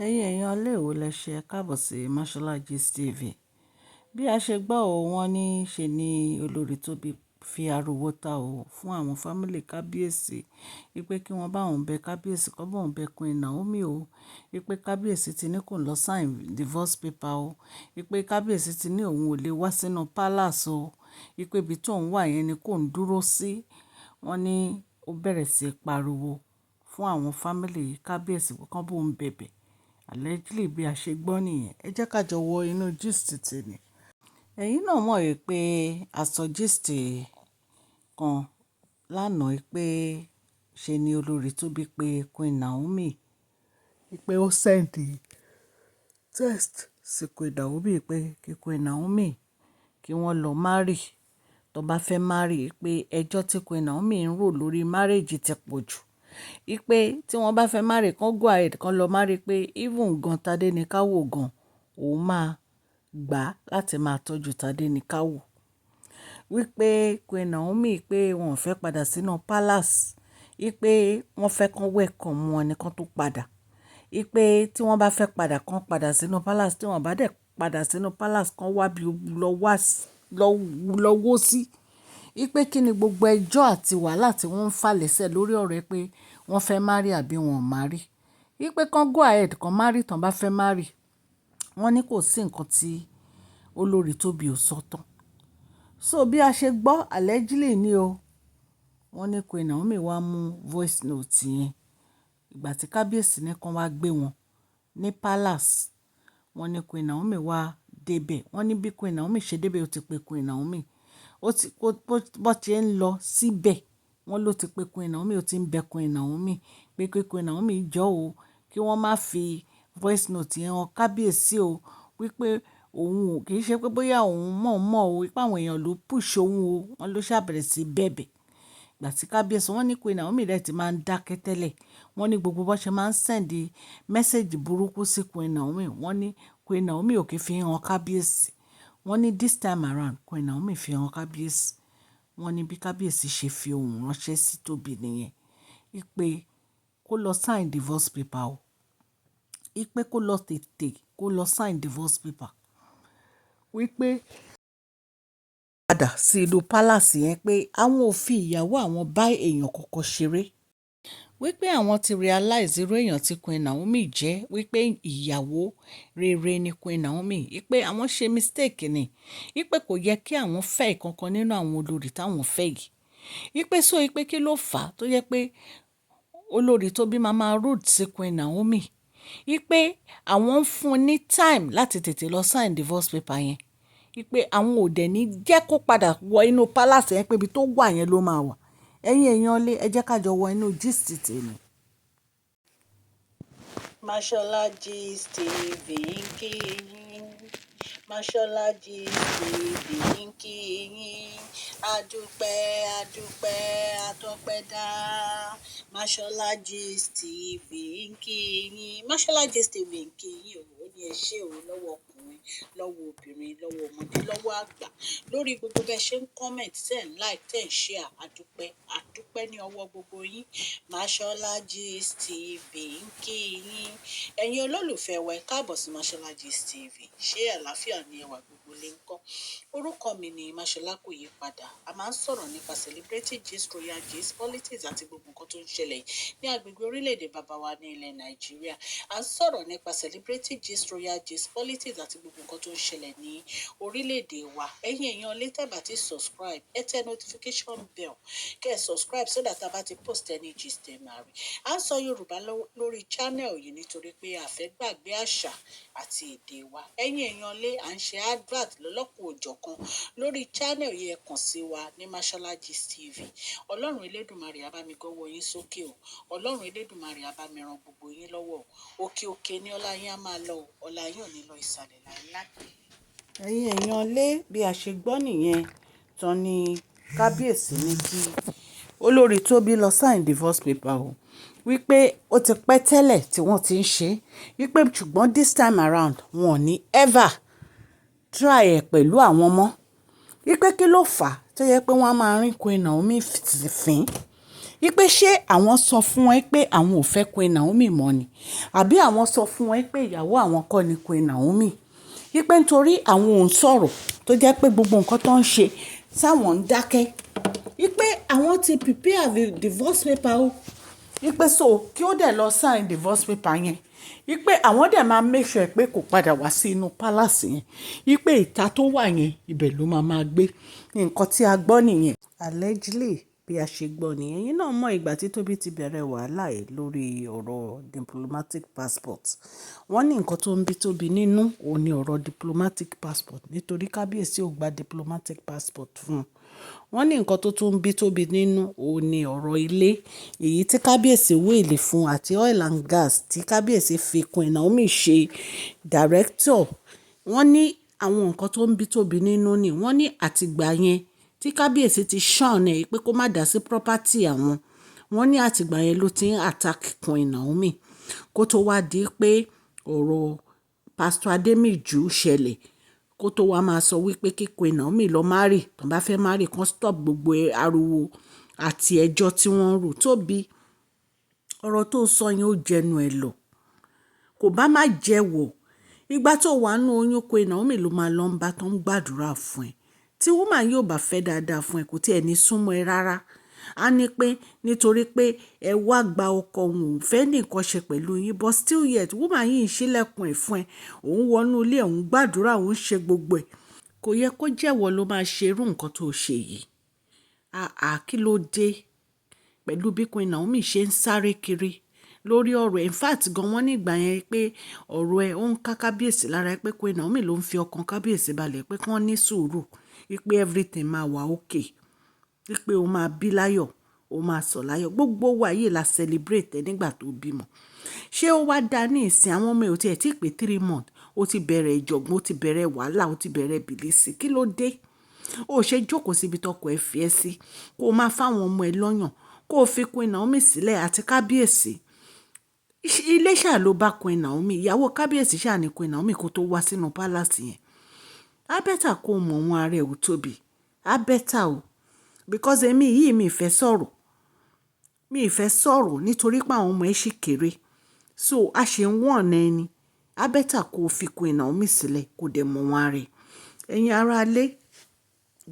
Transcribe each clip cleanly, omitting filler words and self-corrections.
Ẹ̀yin èèyàn ilé ìwò lẹ ṣe káàbọ̀ sí Mashola Gist TV. Bí a ṣe gbọ́ ọ, wọ́n ní ṣe ni olórí Tobi fi ariwo ta o fún àwọn family kábíyèsí wípé kí wọ́n bá òun bẹ kábíyèsí, kó bá òun bẹ Queen Naomi o. Wípé kábíyèsí ti ní kó lọ sign divorce paper o. Wípé kábíyèsí ti ní òun ò lè wá sínú palace o. Wípé ibi tó ń wà yẹn ni kó ń dúró sí. Wọ́n ní ó bẹ̀rẹ̀ sí í pariwo fún àwọn family kábíyèsí pé kó bá òun bẹ̀bẹ̀. Allegedly bí a ṣe gbọ́ nìyẹn. Ẹ jẹ́ ká jọ wọ inú gist tèmi. Ẹ̀yin náà mọ̀ wípé a sọ gist kan lánàá wípé ṣe ni olórí Tobi pé Queen Naomi, wípé ó send text sí Queen Naomi pé kí Queen Naomi kí wọ́n lọ marry. Tó bá fẹ́ marry, pé ẹjọ́ tí Queen Naomi ń rò lórí marriage ti pọ̀ jù. Wípé tí wọ́n bá fẹ́ marry, kán go ahead, kán lọ marry, pé even gan Tádéníkáwò gan, òun máa gbà láti máa tọ́jú Tádéníkáwò. Wípé Queen Naomi pé wọ́n ò fẹ́ padà sínú palace. Wípé wọ́n fẹ́ kán welcome wọn ní kán tó padà. Wípé tí wọ́n bá fẹ́ padà, kán padà sínú palace. Tí wọ́n bá dẹ̀ padà sínú palace, kán wá bí lọ wá lọ, lọ wó sí. Wípé kí ni gbogbo ẹjọ́ àti wàhálà tí wọ́n ń fà lẹ́sẹ̀ lórí ọ̀rọ̀ pé wọ́n fẹ́ marry àbí wọ́n ò marry. Wípé kán go ahead, kán marry tán bá fẹ́ marry. Wọ́n ní kò sí nǹkan tí olórí Tobi ò sọ tán. So bí a ṣe gbọ́ allegedly ni o. Wọ́n ní Queen Naomi wá mú voice note yẹn. Ìgbà tí kábíyèsí ní kán wá gbé wọn ní palace. Wọ́n ní Queen Naomi wá dé bẹ̀. Wọ́n ní bí Queen Naomi ṣe dé bẹ̀, ó ti pe Queen Naomi. Ó ti bó ṣe ń lọ síbẹ̀. Wọ́n ló ti pe Queen Naomi, ó ti ń bẹ Queen Naomi pé kí Queen Naomi jọ̀ọ́ o, kí wọ́n má fi voice note yẹn hàn kábíyèsí o, wípé òun ò kì í ṣe pé bóyá òun mọ̀ mọ̀ o, wípé àwọn èèyàn ló push òun o. Wọ́n ló ṣàbẹ̀rẹ̀ sí bẹ̀bẹ̀. Ìgbà tí kábíyèsí, wọ́n ní Queen Naomi dẹ̀ ti máa ń dákẹ́ tẹ́lẹ̀. Wọ́n ní gbogbo bó ṣe máa ń send message burúkú sí Queen Naomi, wọ́n ní Queen Naomi ò kí fi hàn kábíyèsí. Wọ́n ní this time around, Queen Naomi fi hàn kábíyèsí. Wọ́n ní bí kábíyèsí ṣe fi ohùn ránṣẹ́ sí Tobi nìyẹn, wípé kó lọ sign divorce paper o. Wípé kó lọ tètè kó lọ sign divorce paper. Wípé padà sí inú palace yẹn, pé àwọn ò fi ìyàwó àwọn bá èèyàn kankan ṣeré. Wípé àwọn ti realize irú èèyàn tí Queen Naomi jẹ́, wípé ìyàwó rere ni Queen Naomi, wípé àwọn ṣe mistake ni, wípé kò yẹ kí àwọn fẹ́ ìkankan nínú àwọn olórí táwọn fẹ́ yìí. Wípé so wípé kí ló fà á tó yẹ pé olórí Tobi máa máa rude sí Queen Naomi. Wípé àwọn ń fún un ní time láti tètè lọ sign divorce paper yẹn. Wípé àwọn ò dẹ̀ ní jẹ́ kó padà wọ inú palace yẹn, pé ibi tó wà yẹn ló máa wà. Ẹ̀yin èèyàn lé, ẹ jẹ́ ká jọ wọ inú gist tèmi. Mashola Gist TV ń kí yín. Mashola Gist TV ń kí yín. Adúpẹ́, adúpẹ́, atọ́pẹ́ dá. Mashola Gist TV ń kí yín. Mashola Gist TV ń kí yín o. Ó ní ẹ ṣé o lọ́wọ́ ọkùnrin, lọ́wọ́ obìnrin, lọ́wọ́ ọmọdé, lọ́wọ́ àgbà. Lórí gbogbo bẹ́ẹ̀ ṣe ń comment, ten like, ten share. Adúpẹ́, adúpẹ́ ní ọwọ́ gbogbo yín. Mashola Gist TV ń kí yín. Ẹ̀yin olólùfẹ́ wa, ẹ káàbọ̀ sí Mashola Gist TV. Ṣé àlàáfíà ni ẹwà gbogbo lè ń kọ́? Orúkọ mi ni Mashola, kò yí padà. A máa ń sọ̀rọ̀ nípa celebrity gist, royal gist, politics àti gbogbo nǹkan tó ń ṣẹlẹ̀ ní agbègbè orílẹ̀-èdè bàbá wa ní ilẹ̀ Nàìjíríà. A ń sọ̀rọ̀ nípa celebrity gist, royal gist, politics àti gbogbo nǹkan tó ń ṣẹlẹ̀ ní orílẹ̀-èdè wa. Ẹ̀yin èèyàn lè tẹ́ bá ti subscribe, ẹ tẹ notification bell, kẹ́ ẹ subscribe so that a bá ti post any gist, ẹ máa rí. À ń sọ Yorùbá lórí channel yìí nítorí pé a fẹ́ gbàgbé àṣà àti èdè wa. Ẹ̀yin èèyàn lé, à ń ṣe advert lọ́lọ́kùn òjọ̀kan lórí channel yìí. Ẹ kàn sí wa ní Mashola Gist TV. Ọlọ́run Elédùmarè á bá mi gọ́wọ́ yín sókè o. Ọlọ́run Elédùmarè á bá mi ran gbogbo yín lọ́wọ́ o. Òkè òkè ní ọlá yín á máa lọ o. Ọlá yín ò ní lọ ìsàlẹ̀ láéláé. Ẹ̀yin èèyàn lé, bí a ṣe gbọ́ nìyẹn tán ní kábíyèsí ní kí olórí Tobi lọ sign divorce paper o, wípé ó ti pẹ́ tẹ́lẹ̀ tí wọ́n ti ń ṣe, wípé ṣùgbọ́n this time around, wọn ò ní ever try ẹ̀ pẹ̀lú àwọn mọ́. Wípé kí ló fà á tó yẹ pé wọ́n á máa rí Queen Naomi fín. Wípé ṣé àwọn sọ fún ẹ pé àwọn ò fẹ́ Queen Naomi mọ́ ni? Àbí àwọn sọ fún ẹ pé ìyàwó àwọn kọ́ ni Queen Naomi? Wípé nítorí àwọn ò ń sọ̀rọ̀ tó jẹ́ pé gbogbo nǹkan tó ń ṣe sáwọn ń dákẹ́. Wípé àwọn ti prepare the divorce paper o. Wípé so kí ó dẹ̀ lọ sign divorce paper yẹn. Wípé àwọn dẹ̀ máa make sure pé kò padà wá sí inú palace yẹn. Wípé ìta tó wà yẹn, ibẹ̀ ló máa máa gbé. Nǹkan tí a gbọ́ nìyẹn. Allegedly, bí a ṣe gbọ́ nìyẹn. Ẹ̀yin náà mọ ìgbà tí Tobi ti bẹ̀rẹ̀ wàhálà yìí lórí ọ̀rọ̀ diplomatic passport. Wọ́n ní nǹkan tó ń bí Tobi nínú òun ní ọ̀rọ̀ diplomatic passport nítorí kábíyèsí ò gba diplomatic passport fún un. Wọ́n ní nǹkan tó tún ń bí Tobi nínú òun ní ọ̀rọ̀ ilé èyí tí kábíyèsí will fún àti oil and gas tí kábíyèsí fi Queen Naomi ṣe director. Wọ́n ní àwọn nǹkan tó ń bí Tobi nínú ni wọ́n ní àtìgbà yẹn tí kábíyèsí ti shun ẹ̀ pé kó má dà sí property àwọn. Wọ́n ní àtìgbà yẹn ló ti ń attack Queen Naomi kó tó wá di pé ọ̀rọ̀ Pastor Ademiju ṣẹlẹ̀, kó tó wá máa sọ wípé kí Queen Naomi lọ marry, tó bá fẹ́ marry kan stop gbogbo ariwo àti ẹjọ́ tí wọ́n ń rò. Tóbi, ọ̀rọ̀ tó sọ yẹn ó jẹnu ẹ lọ. Kò bá má jẹ́wọ́. Ìgbà tó wà nínú oyún, Queen Naomi ló máa lọ ń bá tó ń gbàdúrà fún ẹ. Tí woman yóò bá fẹ́ dáadáa fún ẹ, kò tí ẹ ní súnmọ́ ẹ rárá. A ní pé nítorí pé ẹ wá gba ọkọ òun ò fẹ́ ní nǹkan ṣe pẹ̀lú yín, but still yet woman yìí ń ṣílẹ̀kùn ẹ̀ fún ẹ. Òun wọnú ilé, òun gbàdúrà, òun ṣe gbogbo ẹ̀. Kò yẹ kó jẹ́wọ́ ló máa ṣe irú nǹkan tó ṣe yìí. Àà, kí ló dé? Pẹ̀lú bí Queen Naomi ṣe ń sáré kiri lórí ọ̀rọ̀ ẹ̀. In fact gan wọ́n ní ìgbà yẹn pé ọ̀rọ̀ ẹ̀ ó ń ká kábíyèsí lára pé Queen Naomi ló ń fi ọkàn kábíyèsí balẹ̀ pé kí wọ́n ní sùúrù, wípé everything máa wà okay, wípé o máa bí láyọ̀, o máa sọ̀ láyọ̀. Gbogbo wa yìí la celebrate ẹ nígbà tó bímọ. Ṣé ó wá dá ní ìsìn àwọn ọmọ ẹ ò tí ẹ tí pé 3 months, ó ti bẹ̀rẹ̀ ìjọ̀gbọ́n, ó ti bẹ̀rẹ̀ wàhálà, ó ti bẹ̀rẹ̀ bìlísì. Kí ló dé? Ó ṣe jókòó síbi tọkọ ẹ fi ẹ́ sí, kó máa fáwọn ọmọ ẹ lọ́yàn, kó fi Queen Naomi sílẹ̀ àti kábíyèsí. Ilé ṣà ló bá Queen Naomi, ìyàwó kábíyèsí ṣà ní Queen Naomi kó tó wá sínú palace yẹn. Á better kó mọ̀ wọ́n ara ẹ̀ ò tóbi. Á better o. Because èmi yìí mi fẹ́ sọ̀rọ̀. Mi fẹ́ sọ̀rọ̀ nítorí pé àwọn ọmọ ẹ ṣì kéré. So a ṣe ń warn ẹni. Á better kó fi Queen Naomi sílẹ̀ kó dẹ̀ mọ̀ wọ́n ara ẹ̀. Ẹ̀yin ará ilé,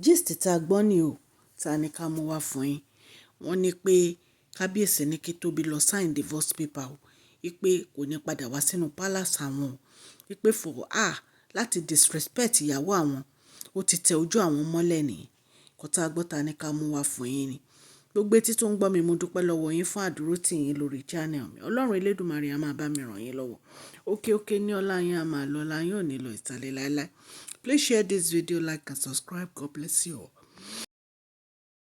gist tí a gbọ́ ni o, ta ni ká mú wá fún yín. Wọ́n ní pé kábíyèsí ní kí Tobi lọ sign divorce paper o. Wípé kò ní padà wá sínú palace àwọn o. Wípé for her láti disrespect ìyàwó àwọn, ó ti tẹ ojú àwọn mọ́lẹ̀ ní. Nǹkan tí a gbọ́ ta ni ká mú wá fún yín ni. Gbogbo etí tó ń gbọ́ mi, mo dúpẹ́ lọ́wọ́ yín fún àdúró tì yín lórí channel mi. Ọlọ́run Elédùmarè á máa bá mi ràn yín lọ́wọ́. Òkè òkè ní ọlá yín á máa lọ, ọlá yín ò ní lọ ìsàlẹ̀ láéláé. Please share this video, like and subscribe. God bless you all.